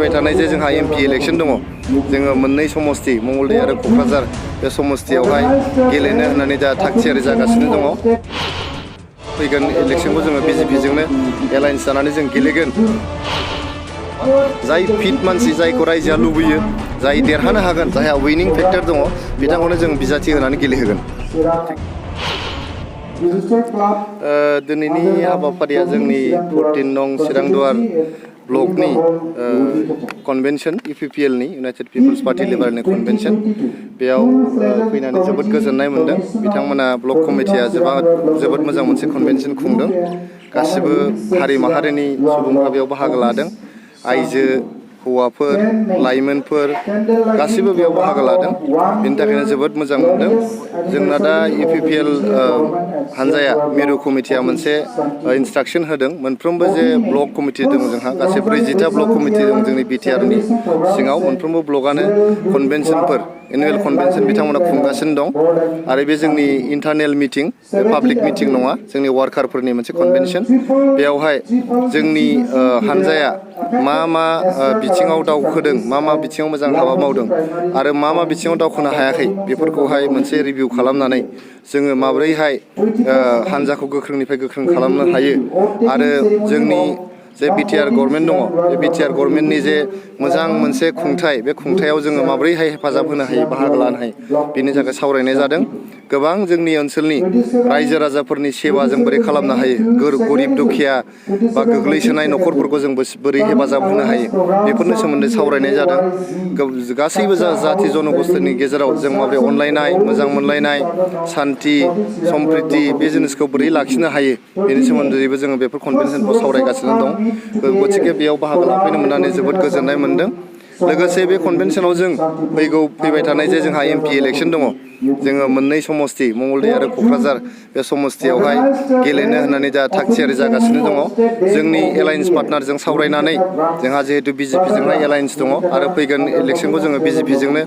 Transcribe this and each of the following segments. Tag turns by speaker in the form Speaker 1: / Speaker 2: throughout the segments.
Speaker 1: फैबाय थानाय जे जोंहा एमपि इलेक्शन दङ जोङो मोननै समस्ति मंगलदै आरो क'क्राझार बे समस्तियावहाय गेलेनो होननानै दा थागथियारि जागासिनो दङ फैगोन इलेक्शनखौ जोङो बिजेपिजोंनो एलायन्स जानानै जों गेलेगोन जाय फिट मानसि जायखौ रायजोआ लुबैयो जाय देरहानो हागोन जायहा उइनिं फेक्टर दङ बिथांखौनो जों बिजाथि होनानै गेलेहोगोन दिनैनि हाबाफारिया जोंनि 14 नं चिरांदुवार ब्लकनि कन्वेन्शन इपिपिएलनि इउनाइटेड पिपल्स पार्टी लिबारेलनि कन्वेन्शन बेयाव फैनानै जोबोद गोजोननाय मोनदों बिथांमोना ब्लक कमिटिया जोबोद मोजां मोनसे कन्वेन्शन खुंदों गासिबो हारि माहारिनि सुबुंफोरा बेयाव बाहागो लादों आइजो हौवाफोर लाइमोनफोर गासिबो बेयाव बाहागो लादों बेनि थाखायनो जोबोद मोजां मोनदों जोंना दा इपिपिएल हानजाया मिरु कमिटिया मोनसे इन्सट्राक्शन होदों मोनफ्रोमबो जे ब्लक कमिटि दङ जोंहा गासै 40टा ब्लक कमिटि दं जोंनि बिटिआरनि सिङाव मोनफ्रोमबो ब्लकआनो कन्वेन्शनफोर एनुवेल कन्वेन्शन बिथांमोना खुंगासिनो दं आरो बे जोंनि इन्टारनेल मिटिं पाब्लिक मिटिं नङा जोंनि वार्कारफोरनि मोनसे कन्वेन्शन बेयावहाय जोंनि हानजाया मा बिथिङाव दावखोदों मा बिथिङाव मोजां हाबा मावदों आरो मा बिथिङाव दावखोनो हायाखै बेफोरखौहाय मोनसे रिभिउ खालामनानै जोङो माब्रैहाय हानजाखौ गोख्रोंनिफ्राय गोख्रों खालामनो हायो आरो जोंनि जे बिटिआर गभर्नमेन्ट दङ बे बिटिआर गभर्नमेन्टनि जे मोजां मोनसे खुंथाय बे खुंथायाव जोङो माब्रैहाय हेफाजाब होनो हायो बाहागो लानो हायो बेनि थाखाय सावरायनाय जादों गोबां जोंनि ओनसोलनि रायजो राजाफोरनि सेवा जों बोरै खालामनो हायो गरिब दुखिया बा गोग्लैसोनाय न'खरफोरखौ जों बोरै हेफाजाब होनो हायो बेफोरनि सोमोन्दै सावरायनाय जादों गासैबो जाथि जनगोष्ठीनि गेजेराव जों माबोरै अनलायनाय मोजां मोनलायनाय सान्थि सम्प्रिति बे जिनिसखौ बोरै लाखिनो हायो बेनि सोमोन्दैबो जोङो बेफोर कन्वेन्शनखौ सावरायगासिनो दं गतिके बेयाव बाहागो लाफैनो मोननानै जोबोद गोजोननाय मोनदों लोगोसे बे कन्वेन्शनाव जों फैबाय थानाय जे जोंहा एमपि इलेक्शन दङ जोङो मोननै समस्ति मंगलदै आरो क'क्राझार बे समस्तियावहाय गेलेनो होननानै दा थागथियारि जागासिनो दङ जोंनि एलायन्स पार्टनारजों सावरायनानै जोंहा जिहेतु बिजेपिजोंहाय एलायन्स दङ आरो फैगोन इलेक्शनखौ जोङो बिजेपिजोंनो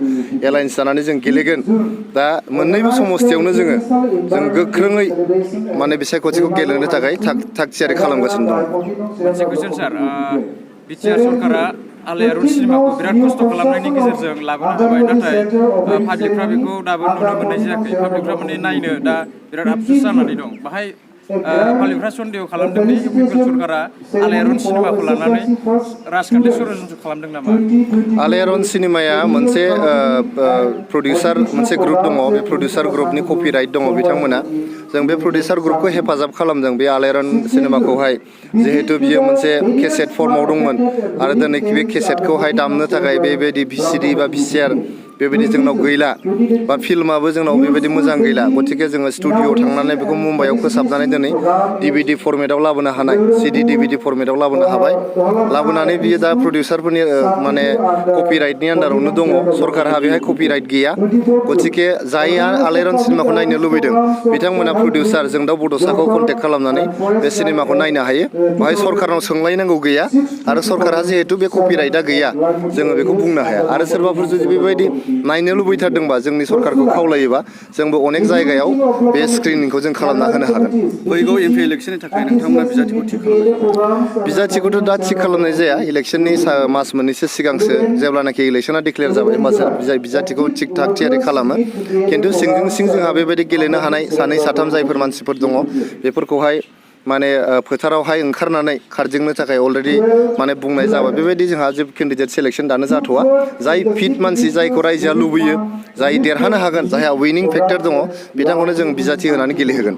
Speaker 1: एलायन्स जानानै जों गेलेगोन दा मोननैबो समस्तियावनो जों गोख्रोङै माने बिसायख'थिखौ गेलेनो थाखाय थागथियारि खालामगासिनो दं
Speaker 2: मोनसे कुइसन सार बिटिआर सरकारा आलायारन सिनेमाखौ बिराद खस्थ' खालामनायनि गेजेरजों लाबोनो हाबाय नाथाय पाब्लिकफ्रा बेखौ दाबो नुनो मोननाय जायाखै पाब्लिकफ्रा माने नायनो दा बिराद आफसुस जानानै दं बाहाय पाब्लिकफ्रा सन्देह खालामदों दि इउपिपिएल सरकारा आलायारन सिनेमाखौ लानानै राजखान्थि षड्यन्त्र खालामदों नामा
Speaker 1: आलायारन सिनेमाया मोनसे प्रडिउसार मोनसे ग्रुप दङ बे प्रडिउसार ग्रुपनि कपिराइट दङ बिथांमोना जों बे प्रडिउसार ग्रुपखौ हेफाजाब खालामदों बे आलायारन सिनेमाखौहाय जिहेतु बियो मोनसे केसेट फर्माव दंमोन आरो दिनै बे केसेटखौहाय दामनो थाखाय बेबायदि भिसिडि बा भिसिआर बेबायदि जोंनाव गैला बा फिल्माबो जोंनाव बेबायदि मोजां गैला गतिके जोङो स्टुडिअ'आव थांनानै बेखौ मुम्बाइआव फोसाबनानै दिनै डिभिडि फर्मेटआव लाबोनो हानाय सिडि डिभिडि फर्मेटआव लाबोनो हाबाय लाबोनानै बियो दा प्रडिउसारफोरनि माने कपिराइटनि आन्दारावनो दङ सरकारहा बेहाय कपिराइट गैया गतिके जायहा आलायारन सिनेमाखौ नायनो लुबैदों बिथांमोना प्रडिउसार जों दा बड'साखौ कन्टेक्ट खालामनानै बे सिनेमाखौ नायनो हायो बेहाय सरकारनाव सोंलायनांगौ गैया आरो सरकारहा जिहेतु बे कपिराइटआ गैया जोङो बेखौ बुंनो हाया आरो सोरबाफोर जुदि बेबायदि नायनो लुबैथारदोंबा जोंनि सरकारखौ खावलायोबा जोंबो अनेक जायगायाव बे स्क्रिनिंखौ जों खालामना होनो हागोन
Speaker 3: फैगौ एमपि इलेक्शननि थाखाय नोंथांमोना बिजाथिखौ थिग खालामबाय
Speaker 1: बिजाथिखौथ' दा थिग खालामनाय जाया इलेक्शननि मास मोननैसो सिगांसो जेब्लानाखि इलेक्शना डिक्लेयार जाबाय होमबासो बिजाथिखौ थिग थाग थियारि खालामो खिन्थु सिंजों सिं जोंहा बेबायदि गेलेनो हानाय सानै साथाम जायफोर मानसिफोर दङ बेफोरखौहाय माने फोथारावहाय ओंखारनानै खारदिंनो थाखाय अलरेडि माने बुंनाय जाबाय बेबायदि जोंहा जेबो केन्डिडेट सेलेक्शन दानो जाथ'वा जाय फिट मानसि जायखौ रायजोआ लुबैयो जाय देरहानो हागोन जायहा उइनिं फेक्टर दङ बिथांखौनो जों बिजाथि होनानै गेलेहोगोन